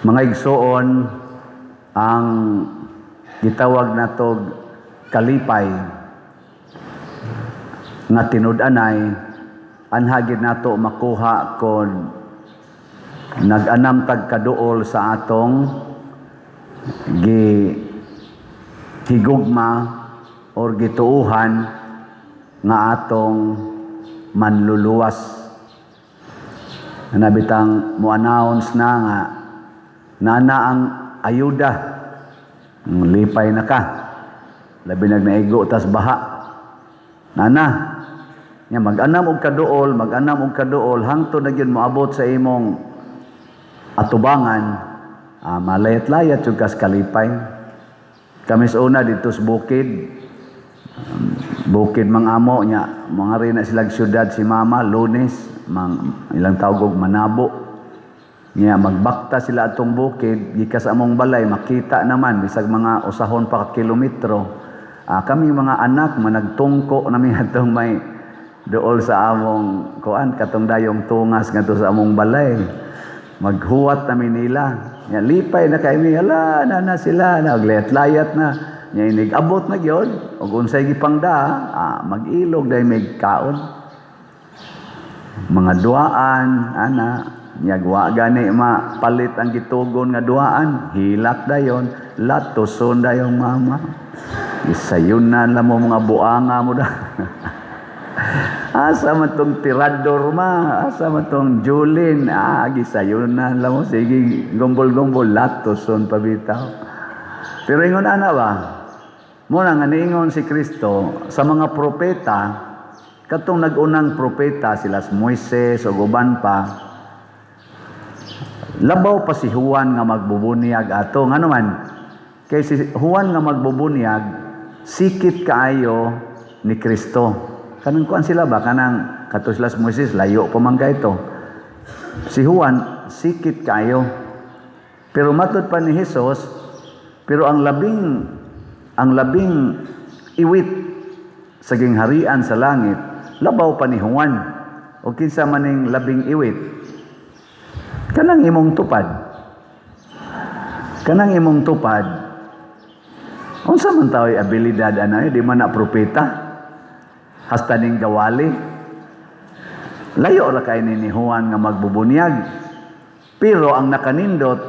Mga igsoon, ang gitawag natog kalipay nga tinud-anay, anha gid nato makuha kon nag-anam tag kaduol sa atong gi higugma or gituuhan nga atong manluluwas. Nabitang mo-announce na nga nana ang ayuda, lipay na ka, labi nag naigo tas baha nana nya. Mag-anam og kaduol, mag-anam og kaduol hangtod na gyud moabot sa imong atubangan, malayat-layat jud kas kalipay. Kami sa una dito sa bukid, bukid mang amo nya, mga rin na silang syudad si mama Lunes, mang ilang tawag og Manabo nya. Magbakta sila atong bukid gikas sa among balay, makita naman bisag mga usahon pa ka kilometro. Kami mga anak managtungko nami atong may duol sa among kuan, katong dayong tungas ngadto sa among balay. Maghuwat nami nila nya, lipay na kay mi, ala na na sila na layat na nya. Inig abot na gyud og unsay gipangda, mag-ilog dahil may kaon, mga duaan ana nya. Wa gani mapalit ang gitugon nga duaan, hilak dayon, latuson dayon mama, isayunan lang mo mga buanga mo da. Asa man tong tirador ma, asa man tong Julin, gisayunan lang mo, sige, gumbol-gumbol, latuson pa bitaw. Pero ingon ana ba? Muna nga niingon si Kristo sa mga propeta, katong nag-unang propeta sila si Moises o uban pa, labaw pa si Juan nga magbubunyag ato. Ngano man? Kay si Juan nga magbubunyag, sikit kaayo ni Kristo. Kanang kuan sila ba? Kanang kato sila si Moises, layo pa man kayto. Si Juan, sikit kaayo. Pero matod pa ni Jesus, pero ang labing iwit sa gingharian sa langit, labaw pa ni Juan. O kinsa maning labing iwit? Kanang imong tupad. Kanang imong tupad. Unsa man tao'y abilidad ana, di man na propeta. Hasta ning gawali. Layo ra kay ni Juan nga magbubunyag. Pero ang nakanindot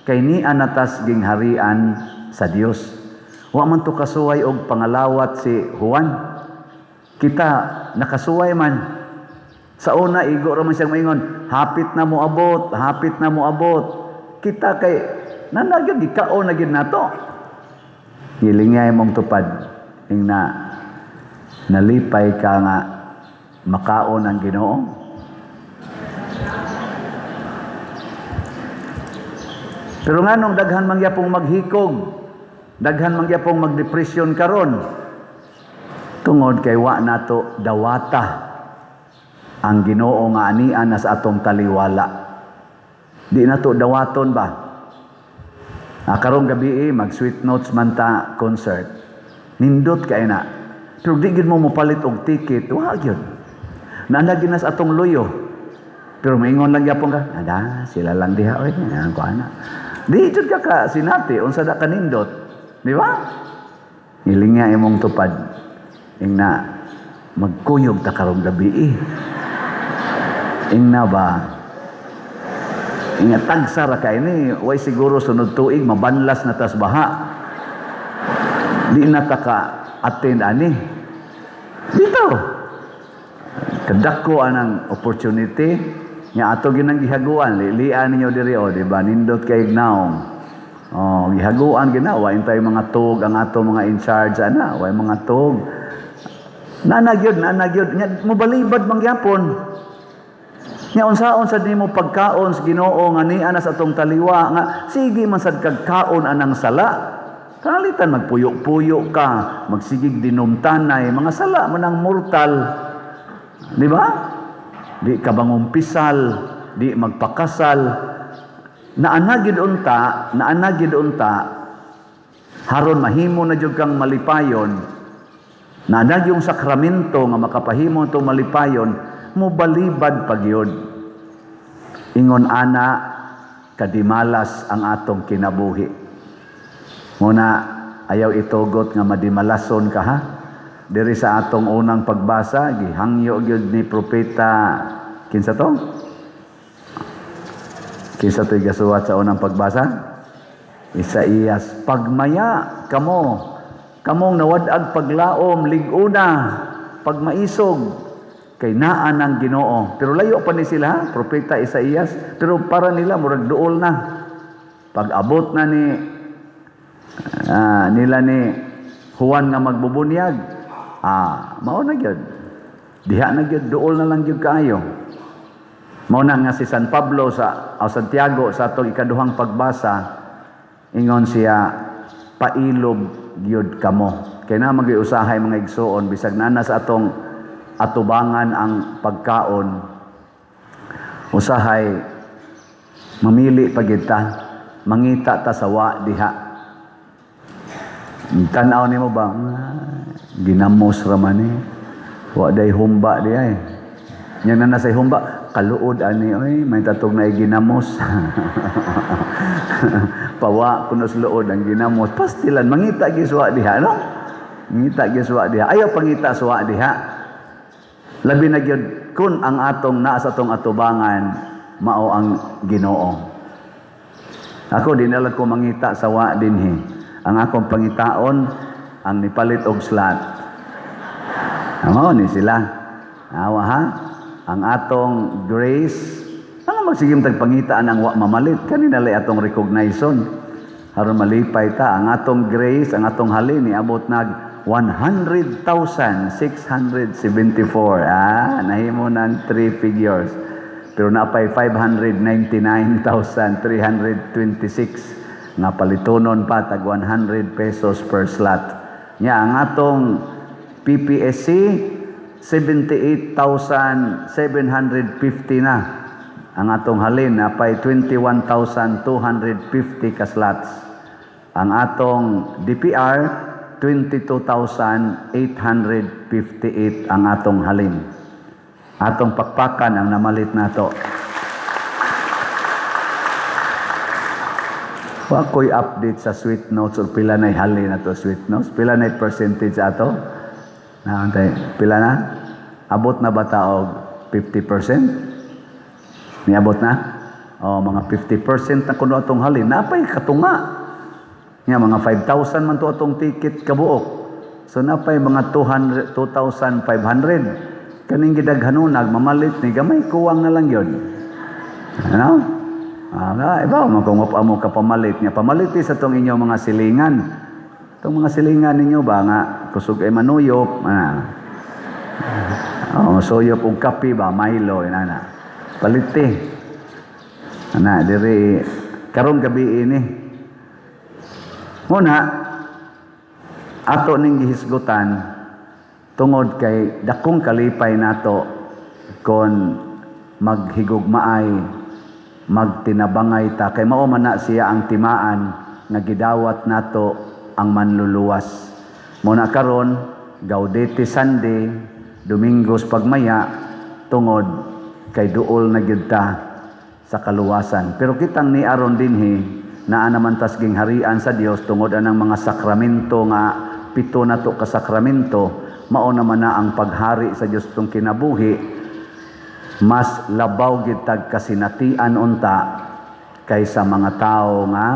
kay ni anatas gingharian sa Dios. Wa man to kasuway og pangalawat si Juan. Kita nakasuway man. Sa una, igo ra man siyang maingon, "Hapit na mo abot, hapit na mo abot." Kita kay nanagid gikaon na gid nato. Gilingay mong tupad ing na nalipay ka nga makaon ang Ginoo. Pero nganong daghan man gyapong maghikog, daghan man gyapong magdepresyon karon? Tungod kay wa nato dawata ang Ginoo nga anian na sa atong taliwala. Di nato dawaton ba? Karong gabi mag Sweet Notes man ta concert. Nindot kay na. Pero di gid mo mopalit og ticket, wa gyud. Naa gyud na sa atong luyo. Pero maingon lang gyapon ka, "Ada, sila lang diha oy, ko ana." Di jud ka ka sinati unsa da kanindot. Di ba? Ngilingya imong tupad. Ing na magkuyog ta karong gabi eh. Ing na ba? Inga tagsa ra kay ni, way siguro sunod tuig mabanlas na tas baha. Di na ta ka attend ani. Dito. Kadako anang opportunity nya ato ginang gihaguan, lilian ninyo diri o, di ba? Nindot kay naong. Oh, gihaguan gina, wa intay mga tug ang ato mga in charge ana, way mga tug. Nana gyud, nana gyud nya mobalibad man gyapon. Nya unsaon sad nimo pagkaon sa Ginoo nga niya na sa atong taliwa nga sige man sad kag kaon anang sala. Kalitan magpuyo-puyo ka, magsigig dinumtanay, mga sala man ang mortal. Di ba? Di ka bangumpisal, di magpakasal. Naana gid unta, naana gid unta, haron mahimo na jud kang malipayon. Naana yung sakramento nga makapahimo to malipayon, mobalibad pagyod. Ingon ana kadimalas ang atong kinabuhi. Muna ayaw itugot nga madimalason ka, ha. Diri sa atong unang pagbasa, gihangyo gyud ni propeta, kinsa to? Kinsa to'y gasuwat sa unang pagbasa? Isaías, "Pagmaya kamo, kamong nawad-ag paglaom, lig-una, pagmaisog, kay naa ng Ginoo." Pero layo pa ni sila, ha? Propeta Isaías, pero para nila murag duol na. Pag abot na ni nila ni Juan nga magbubunyag, mao na gyud. Diha na gyud, duol na lang gyud kaayo. Mao na nga si San Pablo sa o Santiago sa atong ikaduhang pagbasa, ingon siya, "Pailob gyud kamo." Kay na magyud usahay, mga igsuon, bisag naa sa atong atubangan ang pagkaon, usahay mamili pa gyud ta, mangita ta sa wa diha. Tan-aw nimo ba? "Ah, ginamos ra man eh. Wa day humba di ay." Nya na nasa humba, "Kaluod ani oy, may tatog na ginamos." Pawa kuno sa luod ang ginamos. Pastilan mangita gyud suwa diha, no? Mangita gyud suwa diha. Ayaw pangita suwa diha. Labi na gyud kun ang atong naa sa atong atubangan mao ang Ginoo. Ako, di na lang ko mangita sa wa dinhi. Ang akong pangitaon ang nipalit og slot. Mao ni sila. Awa ha? Ang atong grace, ano, magsigim tag pangitaan ang wa mamalit kanina lay atong recognition. Aron malipay ta ang atong grace, ang atong halin niabot nag 100,674. Ah, nahimo ng three figures. Pero napay 599,326 nga palitonon pa tag 100 pesos per slot. Nya ang atong PPSC, 78,750 na. Ang atong halin, napay 21,250 ka slots. Ang atong DPR, 22,858 ang atong halin. Atong pakpakan ang namalit nato. Wa ko'y update sa sweet notes or pila na'y halin ato sweet notes. Pila na'y percentage ato? Naantay, pila na? Abot na ba ta og 50%? Niabot na? O, mga 50% na kuno atong halin. Napay katunga. Nga, mga 5,000 man to atong ticket kabuok. So napay mga 200, 2,500. Kaning gidaghanunag, mamalit ni gamay, kuwang na lang yun. Ano? Ah, iba mo kung mo kapamalit nga pamalit sa tong inyong mga silingan. Itong mga silingan ninyo ba nga kusog ay manuyop, ah. Oh, suyop og kape ba, Milo inana. Paliti. Ana diri karong gabi ini. Muna ato ning gihisgutan tungod kay dakong kalipay nato kon maghigugmaay, magtinabangay ta, kay mao man na siya ang timaan nga gidawat nato ang manluluwas. Muna karon Gaudete Sunday, Domingos pagmaya, tungod kay duol na gyud ta sa kaluwasan. Pero kitang ni aron dinhi, naa naman tas gingharian sa Dios tungod anang mga sakramento nga pito na to ka sakramento, mao naman na ang paghari sa Dios tong kinabuhi, mas labaw gid tag kasinatian unta kaysa mga tao nga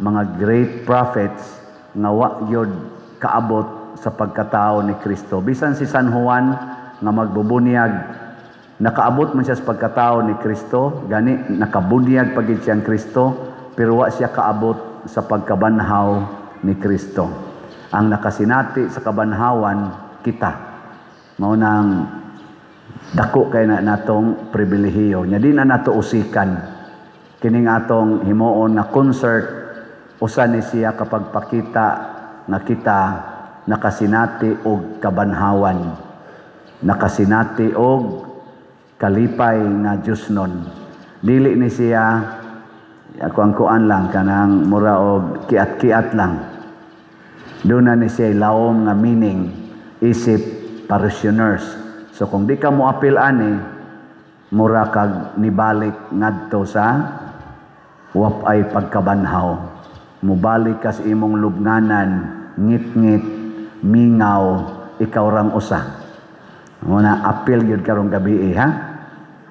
mga great prophets nga wa gyud kaabot sa pagkatao ni Kristo. Bisan si San Juan nga magbubunyag, nakaabot man siya sa pagkatao ni Kristo, gani nakabunyag pa gid siyang Kristo, pero wa siya kaabot sa pagkabanhaw ni Kristo. Ang nakasinati sa kabanhawan, kita. Mao nang dako kay na natong pribilehiyo. Nya di na nato usikan kining atong himuon nga concert, usa ni siya kapag pakita nga kita nakasinati og kabanhawan, nakasinati og kalipay nga Diyosnon. Dili ni siya ako ang kuan lang, kanang mura og kiat-kiat lang. Doon na ni siya lawom nga meaning isip parishioners. So kung di ka mo apil ani, mura kag nibalik ngadto sa Wa pay pagkabanhaw. Mubalik ka sa imong lubnganan, ngit-ngit, mingaw, ikaw rang usa. Muna apil gyud karong gabi, ha?